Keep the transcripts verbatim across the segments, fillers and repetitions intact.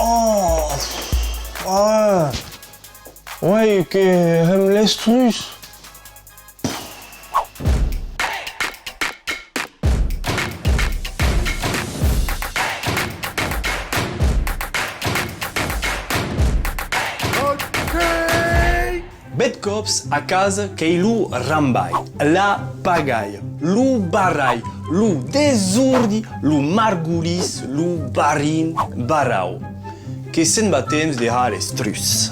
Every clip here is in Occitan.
Oh, ah, uèi que hèm l'estruç. Bèth còps a casa qu'ei lo rambalh, la pagalha, lo barralh, lo desòrdi, lo margolís, lo barrin barrau. Que se'n va temps de har l'estruç.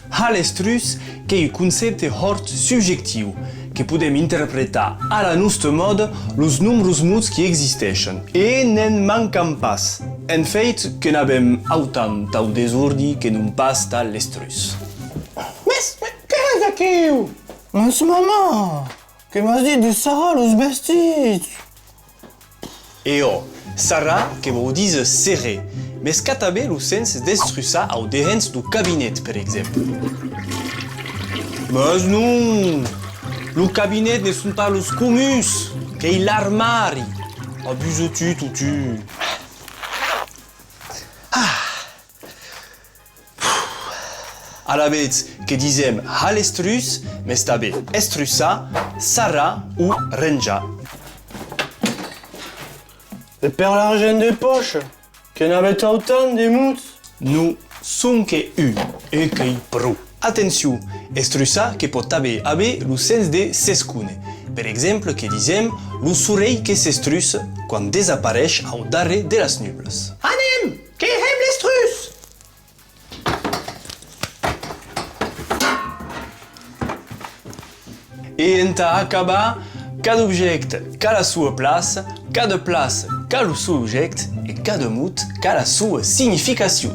Har l'estruç qu'ei un concèpte hòrt subjectiu, que podem interpretar a la nosta mòda los nombrós mots qui existeishen, e ne'n mancan pas. En fèit, que n'avem autant tau desòrdi que non pas tà l'estruç. Mes, mes, qué hès aquiu? Mes mamà, que m'as dit de sarrar los vestits! E òc, sarrar que vòu díser serrer, mes qu'a tanben lo sens d'estruçar au dehens deu cabinet, per exemple. Mes non! Lo cabinet ne son pas los comuns, qu'ei l'armari! Abusa-tu, totun! Ah! Alavetz que disem har l'estruç, mes tanben estruçar, sarrar o renjar. E per l'argent de pòcha, que n'avètz autant de mots? Non, sonque un, e qu'ei pro. Atencion, estruçar que pòt tanben aver lo sens de s'escóner. Per exemple, que disem lo sorelh que s'estruça quan desapareish au darrèr de las nublas. Anem, que hèm l'estruç! E entà acabar, cada objècte qu'a la soa plaça, cada plaça qu'a lo son objècte e cada mot qu'a la soa significacion.